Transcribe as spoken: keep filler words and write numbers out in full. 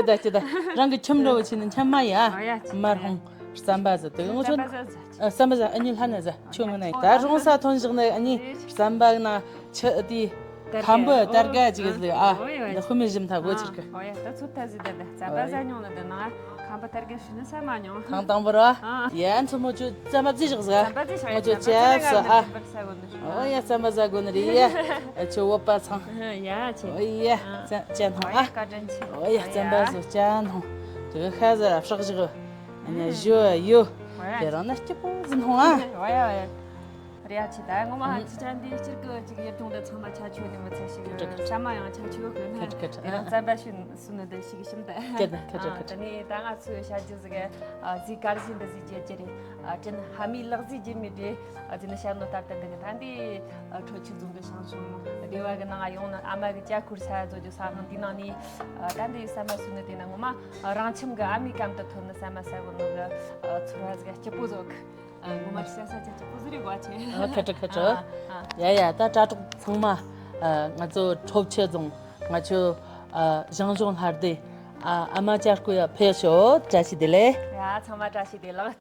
ད་ཅི་ད། རང་གི་ཁྱིམ་འགྲོ་བ་ཕྱིན་ནས་འཁྱམ་མ་ཡ། ཨོ་ཡ་ཅི་མར་ཧོང་རྩམ་པ་ཟ་དུས་ང་ཚོ། རྩམ་པ་ཟ་ཟ་ཅི། ཨ། རྩམ་པ་ཟ། ཨ་ནི་ལྷ་ན་ཟ་ཆུ་ངོ་ན་ད་རོང་ས་ཐོན་བཞག་ནས་ཨ་ནི་རྩམ་པ་ན་ཆུ་ཨ་དེ་ཁམ་བུ་དར་ག་ཅིག་ཟ་ཨ། འདི་ཁུ་མི་ཞིམ་ཐག་གོ་ཆིར་གི། ཨོ་ཡ་ད་ཚོད་ཐ་ཟི་ད་ད་རྩམ་པ་ཟ་མྱོང་ལ་ད་ན་ཁམ་བུ་དར་ག་ཤི་ན་ས་མ་མྱོང་། ཐང་དང་བོ་ར། ཡ་མཚོ་མོ་ཆུ་རྩམ་པ་ཟི་བཞག་ཟ། རྩམ་པ་ཟི་བཞག་ང་ཚོ་ཅ་ས་ཨ། ཨོ་ཡ་རྩམ་པ་ཟ་དགོ་ནི་རེད་ཡ། ཨ་ཆུ་འོ་པ་ཚང་། ཡ་ཆེ། ཨོ་ཡ་ཅ་ཅ་ཐང་ཨ། ཨོ་ཡ་རྩམ་པ་ཟོ་ཅ་ཐང་། དུ་ཁ་ཟ་ར་ཧྲག་བཞག་ཨ་ནི་ཞོ་ཡོ། དེ་རང་ན་སྐྱིད་པོ་ཟིན་ཐོང་ཨ། ཨོ་ཡ་ཨོ་ཡ། རེད་ཡ་ཆེ་ད་ངོ་མ་ཧ་ཅི་ཅན་འདི་སྤྱིར་གི་ཅིག་ཡིད་ཐུང་ད་ཚང་མ་ཆ་ཆོ་ནི་མི་ཚེ་ཞིག་ཁ་ཁ་ས་མ་ཡང་ཆ་ཆོ་གི་ན་ཁ་ཁ་ཁ་ཁ་རྩམ་པ་ཤུན་སུ་ནི་འདི་ཞིག་ཤིམ་ད། ཁ་ཁ་ཁ་ཁ་ད་ནི་ད་ང་ཚོའི་ཤ་རྒྱུ་ཟིག་གི་ཟི་དཀར་ཟི་འདི་ཟི་རྒྱུ་རྒྱུ་རེད། དྲིན་ཕ་མའི་ལག་ཟི་རྒྱུ་མི་དེ་ཟི་ནི་ཤ་ནོ་ལྟར་ད་འདི་གི་ད་འདི་ཁྲོ་ཆུ་རྫོང་གི་ཞང་ཞུང་སྡེ་བ་གི་ནང་ཡོང་ན་ཨ་མ་གི་ཅ་ཁུར་ས་རྫོ་རྒྱུ་ས་ཧང་འདི་ནང་ནི་ད་འདི་ས་མ་སུ་ནི་དེ་ན་ངོ་མ་རང་ཁྱིམ་གི་ཨ་མའི་གམ་དུ་ཐོན་ནི་ས་མ་ས་གོ་ནོ་གི་ཚོར་བ་ཟིག་སྐྱིད་པོ་ཟོག་ངོ་མ་ཤ་ས་ཆ་ཆ་པོ་ཟི་རི་གོ་ཆེ། ཨ་ཁ་ཁྲ་ཁ་ཁྲ། ཨ་ཨ། ཡ་ཡ་ད་དྲ་གྲོགས་ཚང་མ། ཨ་ང་ཚོ་ཁྲོ་ཆུ་རྫོང་ང་ཚོ་ཨ་ཞང་ཞུང་ལྷ་སྡེ་ཨ་ཨ་མ་ཅ་སྐུ་ཡ་ཕེབས་ཤོག་བཀྲ་ཤིས་བདེ་ལེགས། ཡ་ཚང་མ་བཀྲ་ཤིས་བདེ་ལེགས།